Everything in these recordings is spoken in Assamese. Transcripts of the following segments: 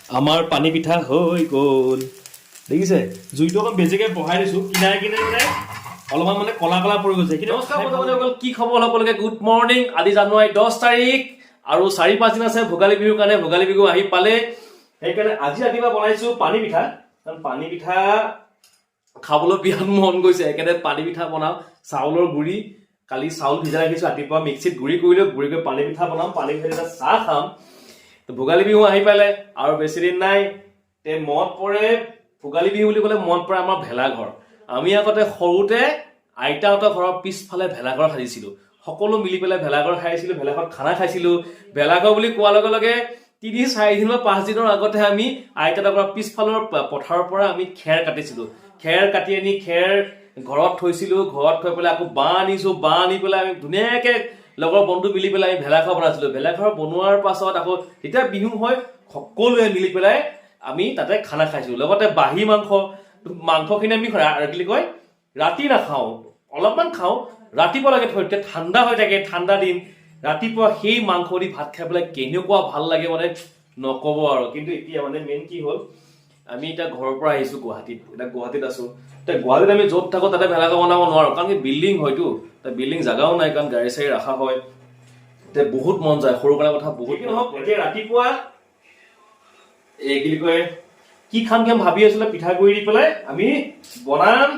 আমাৰ পানী পিঠা হৈ গ'ল। দেখিছে, জুইটো অকণ বেছিকৈ বঢ়াই দিছোঁ, কিনাৰে কিনাৰে মানে অলপমান মানে কলা কলা পৰি গৈছে। কিন্তু নমস্কাৰ বন্ধুসকল, কি খবৰ সকলোকে? Good morning. আজি জানুৱাৰী 10 তাৰিখ আৰু 4-5 দিন আছে ভোগালী বিহুৰ কাৰণে। ভোগালী বিহু আহি পালে, সেইকাৰণে আজি ৰাতিপুৱা বনাইছোঁ পানী পিঠা। কাৰণ পানী পিঠা খাবলৈ বিৰাট মন গৈছে, সেইকাৰণে পানী পিঠা বনাম। চাউলৰ গুড়ি, কালি চাউল ভিজাই ৰাখিছোঁ, ৰাতিপুৱা মিক্সিত গুড়ি কৰিলোঁ, গুড়ি কৰি পানী পিঠা বনাম। পানী পিঠা তেতিয়া চাহ খাম। তো ভোগালী বিহু আহি পালে আৰু বেছি দিন নাই। তে মনত পৰে, ভোগালী বিহু বুলি ক'লে মনত পৰে আমাৰ ভেলাঘৰ। আমি আগতে সৰুতে আইতাহঁতৰ ঘৰৰ পিছফালে ভেলাঘৰ সাজিছিলোঁ, সকলো মিলি পেলাই ভেলাঘৰ খাইছিলোঁ, ভেলাঘৰত খানা খাইছিলোঁ। ভেলাঘৰ বুলি কোৱাৰ লগে লগে 3-4 দিন বা 5 দিনৰ আগতে আমি আইতাহঁতৰ ঘৰৰ পিছফালৰ পথাৰৰ পৰা আমি খেৰ কাটিছিলোঁ। খেৰ কাটি আনি খেৰ ঘৰত থৈছিলোঁ। ঘৰত থৈ পেলাই আকৌ বাঁহ আনিছোঁ। বাঁহ আনি পেলাই আমি ধুনীয়াকৈ লগৰ বন্ধু মিলি পেলাই আমি ভেলাঘৰ বনাইছিলোঁ। ভেলাঘৰ বনোৱাৰ পাছত আকৌ যেতিয়া বিহু হয়, সকলোৱে মিলি পেলাই আমি তাতে খানা খাইছিলোঁ। লগতে বাঁহী মাংস, মাংসখিনি আমি কি বুলি কয়, ৰাতি নাখাওঁ, অলপমান খাওঁ, ৰাতিপুৱা লাগে থৈ, তেতিয়া ঠাণ্ডা হৈ থাকে। ঠাণ্ডা দিন, ৰাতিপুৱা সেই মাংস দি ভাত খাই পেলাই কেনেকুৱা ভাল লাগে মানে নক'ব আৰু। কিন্তু এতিয়া মানে মেইন কি হ'ল, আমি এতিয়া ঘৰৰ পৰা আহিছোঁ গুৱাহাটীত, এতিয়া গুৱাহাটীত আছোঁ। এতিয়া গুৱাহাটীত আমি য'ত থাকোঁ তাতে ভেলাঘৰ বনাব নোৱাৰোঁ, কাৰণ কি বিল্ডিং হয়তো, তাত বিল্ডিং জাগাও নাই, কাৰণ গাড়ী চাড়ী ৰখা হয়। এতিয়া বহুত মন যায়, সৰু কালৰ কথা বহুত। নহওক, এতিয়া ৰাতিপুৱা এই কি বুলি কয়, কি খাম খাম ভাবি আছিলে, পিঠাগুড়ি দি পেলাই আমি বনাম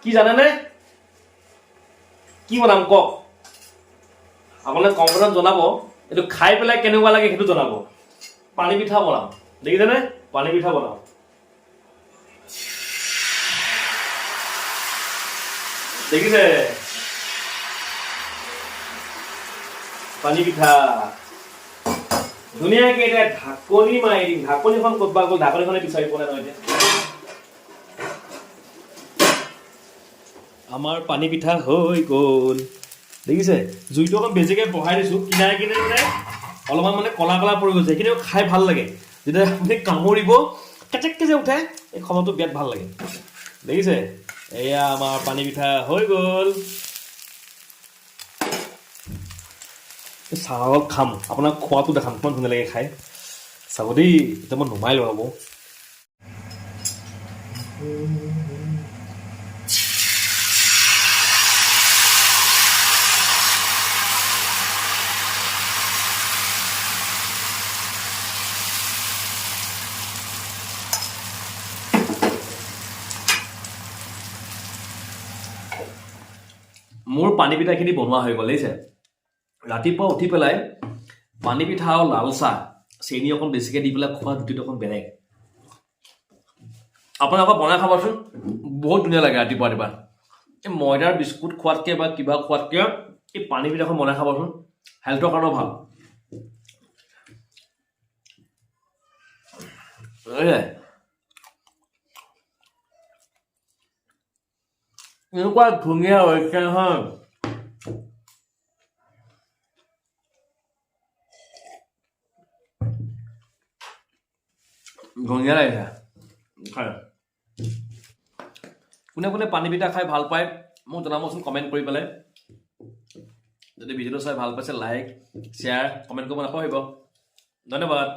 কি জানেনে? কি বনাম কওক আপোনালোকে, কমেণ্টত জনাব। এইটো খাই পেলাই কেনেকুৱা লাগে সেইটো জনাব। পানী পিঠা বনাম, দেখিছেনে? পানী পিঠা বনাম। দেখিছে, পানী পিঠা ধুনীয়াকে। এতিয়া ঢাকনি মাৰি দিম। ঢাকনিখন ক'ত বা গ'ল? ঢাকনিখনে বিচাৰি পোৱা নাই নহয় এতিয়া। আমাৰ পানী পিঠা হৈ গ'ল। দেখিছে, জুইটো অকণ বেছিকৈ বঢ়াই দিছোঁ, কিনাৰে কিনাৰে মানে অলপমান মানে কলা কলা পৰি গৈছে। সেইখিনি খাই ভাল লাগে। যেতিয়া আপুনি কামুৰিব, কেচেককে যে উঠে, এই খবৰটো বিৰাট ভাল লাগে। দেখিছে, এয়া আমাৰ পানী পিঠা হৈ গ'ল। চাহৰ লগত খাম, আপোনাক খোৱাটো দেখাম, কিমান ধুনীয়া লাগে খাই। চাব দেই, এতিয়া মই নুমাই লওঁ ৰ'ব। মোৰ পানী পিঠাখিনি বনোৱা হৈ গ'ল, দেখিছে। ৰাতিপুৱা উঠি পেলাই পানী পিঠা আৰু লাল চাহ, চেনি অকণ বেছিকৈ দি পেলাই খোৱা জুতিটো অকণ বেলেগ। আপোনালোকে বনাই খাবচোন, বহুত ধুনীয়া লাগে ৰাতিপুৱা ৰাতিপুৱা। এই ময়দাৰ বিস্কুট খোৱাতকৈ বা কিবা খোৱাতকৈ এই পানী পিঠাখন বনাই খাবচোন, হেল্থৰ কাৰণেও ভাল। এয়াই। এনেকুৱা ধুনীয়া হৈছে নহয়। ধুনীয়া লাগিছে খাই। কোনে কোনে পানী পিঠা খাই ভাল পায় মোক জনাবচোন কমেণ্ট কৰি পেলাই। যদি ভিডিঅ'টো চাই ভাল পাইছে, লাইক, শ্বেয়াৰ, কমেণ্ট কৰিব নাপাহৰিব। ধন্যবাদ।